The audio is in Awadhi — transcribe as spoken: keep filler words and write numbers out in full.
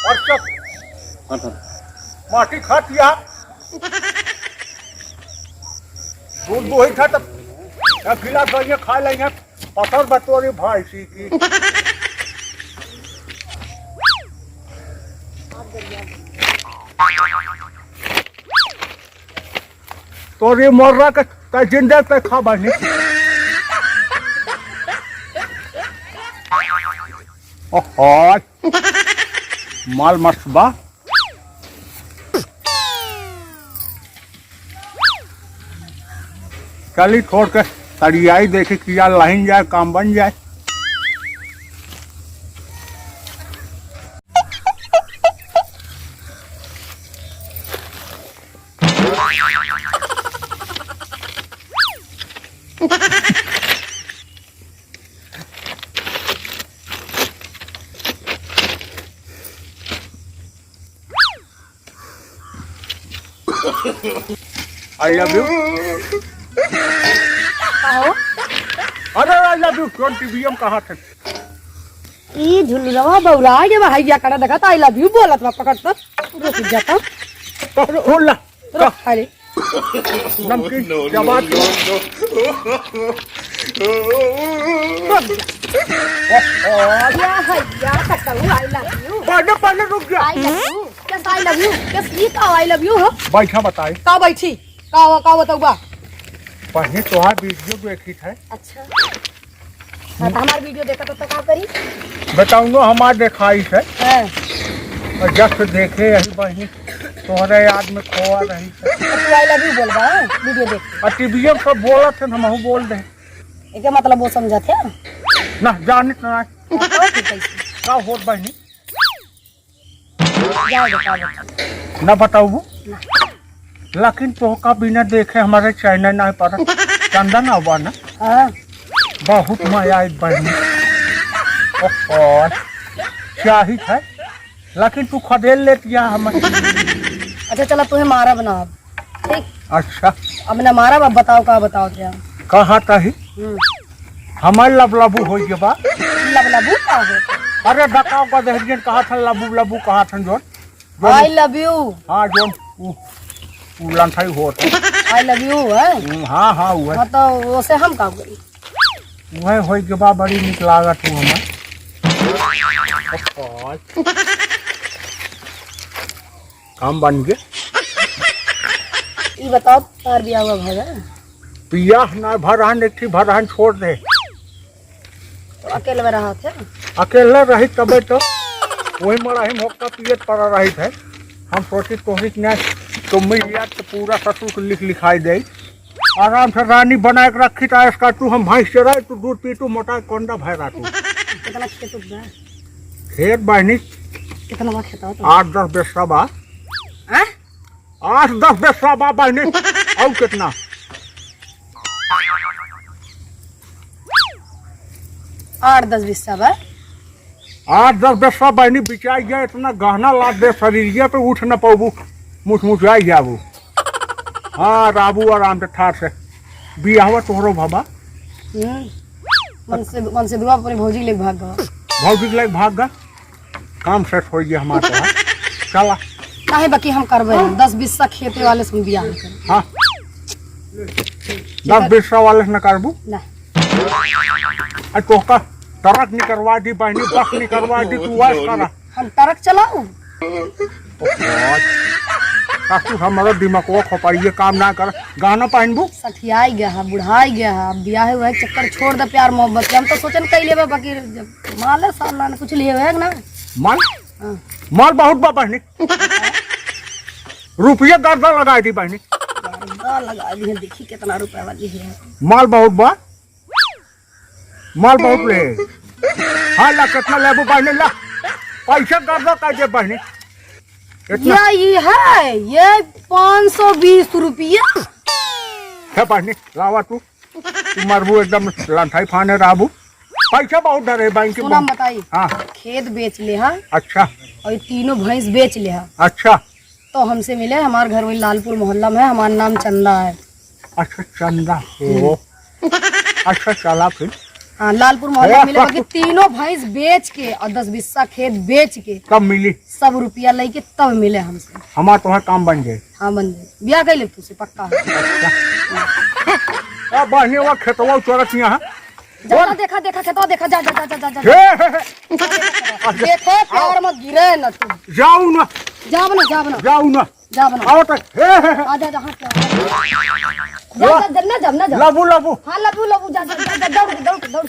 और सब माटी खात या। दूध दोही था तब, या गिलास गइया खा लेंगे। पसर बा तोरी भैंसी की। तोरी मोर्रा के तै जिंदे पे खा बहिनी। ओहो, माल मस्त बा। चली छोड़ के तरियाई देखी कि यार लाइन जाए, काम बन जाए। I love you। का हो? अरे I love you, कौन टीवीएम कहा थे? ई झुलुरवा बौरा गया बा, हैया कड़ा देखा त I love you बोलत बा, पकड़ तो रुक जाता। तो सुन ला। रुक, अरे। नमकीन, क्या बात है? रुक जा। या हैया कटऊ I love you। पहले, पहले रुक जा। I love you। Yes, I love you। Yes, ई का I love you हो? बैठा बताई। का बैठी? का हो, का बताऊबा? पहले तोहार वीडियो देखी थे। अच्छा। हाँ, तो हमार वीडियो देखा तो, तो का करी? बताऊँ ना, हमार देखाई थे। हाँ। और जब से देखे यही बहिनी तोहरे याद में खोआ रही थे। तो तू I love you बोलबा, हाँ? वीडियो देख। और टीवीएम सब बोलत थे, हमहू बोल दे। एके मतलब वो समझत है? ना, जानित ना। हाँ, तो ठीक है। का होत बहिनी? जाओ, बताओ, बताओ। ना बताऊबू? ना। लेकिन तोहका बिना देखे हमारे चैन ना पड़ा। चंदा ना हुआ ना? हाँ। बहुत मजा आई बहिनी। ओहो, चाही है, लेकिन तू खदेल लेत या हम। अच्छा, चला, तुहे मारब ना अब। ठीक। अच्छा। अब ना मारब, अब बताओ का बताओ क्या? कहा तही? हम्म। हमार लबलबू होइ गए बा। लबलबू का हो? अरे डकाव का दहरियन कहा था लबू लबू कहा था जोन। जोन I love you। हाँ, जोन उ, उ लंठाई होत है। I love you, है? हम्म, हाँ, हाँ, उहे। हाँ, तो ओसे हम का करी? उहे होइ गए बा, बड़ी निक लागत हूँ हमार। काम बन गए। ई बताओ, तार बियाह हुआ भगा? बियाह ना भरहन, एक ठी भरहन छोड़ दे। तो अकेले में रहा थे? अकेले रही तबे तो वही मड़ाही में होक्का पियत पड़ा रही थे। हम सोची तोहरी के ना तो मिल जात तो पूरा ससुर के लिख लिखाई दे। आराम से रानी बनाए के रखी था इसका, तू हम भैंस चराए, तू दूध पी, तू मोटा कोंडा भैरा तू। कितना खेत उत बा? खेत बहिनी कितना बा खेत हो तो? आठ दस बिस्सा बा। हाँ? आठ दस बिस्सा बा बहिनी। और कितना? आठ दस बिस्सा बा। आठ दस बिस्सा बहिनी बिचाई गया, इतना गहना लाद दे शरीरिया पे, उठ न पाबू, मुचमुचाई जाबू। हाँ, राबू आराम से ठार से। बियाहवा तोहरो भवा। हम्म। मन से, मन से दुआ अपने भौजी के लेके भाग गवा। भौजी के लेके भाग गा। काम सेट होइ गया हमार तो, हाँ। चला। काहे बाकी हम करबे ना, दस बिस्सा खेते वाले से हम बियाह करबे। हाँ। दस बिस्सा वाले से न करबू? ना। आ तोहका ट्रक निकरवा दी बहिनी, बस निकरवा दी, तू वास करा। हम ट्रक चलाऊ? सासू हमारा दिमागवा खोपड़िए काम ना कर। गहना पहनबू? सठियाई गया है, बुढ़ाई गया है, अब बियाह हुआ है, चक्कर छोड़ दे प्यार मोहब्बत के। हम तो सोचन कई लेबे, बाकी जब माले साल लान कुछ लिए हुए है ना। माल? हाँ। माल बहुत बा बहिनी। रुपये गर्दा लगाई दी बहिनी। गर्दा लगाई दी है, देखी कितना रुपया वाली है। माल बहुत बा। माल बहुत ले। हाँ, ला, कितना लेबू बहिनी, ला। पैसा गर्दा कर दे बहिनी। इतना। ये, ये है, ये पाँच सौ बीस रुपया। है बहिनी, लावा तू। तू मरबू एकदम लंठाई फाने रहबू। पैसा बहुत डरे बैंक के सुना बहुत। बताई। हाँ। खेत बेच ले हा। अच्छा। और ये तीनों भैंस बेच ले हा। अच्छा। तो हमसे मिले, हमार घर वही लालपुर मोहल्ला में है, हमार नाम चंदा है। अच्छा, चंदा। हम्म। ओ। अच्छा, चला फिर। हाँ, लालपुर मोहल्ला में मिले, बाकी तीनों भैंस बेच के और दस बिस्सा खेत बेच के तब मिली। सब रुपया लेके तब मिले हमसे। हमार तोहार काम बन जाए। हाँ, बन जाए। ब्याह कर ले तू से, पक्का। अब बढ़िया हुआ खेतवा चोरत यहाँ। जा, जा, देखा, देखा, खेतवा देखा, जा, जा, जा। हे, हे, हे। देखो, प्यार में गिरे न तू। जाऊ ना। जाब ना, जाब ना। जाऊ ना। जाब ना। आओ तो, हे, हे, हे। आ जा, जा, हाँ, क्या? जा, जा, जा, ना जाब, ना जाब। लबू, लबू। हाँ, लबू, लबू, जा, जा, जा, जा, दौड़, दौड़, दौड़।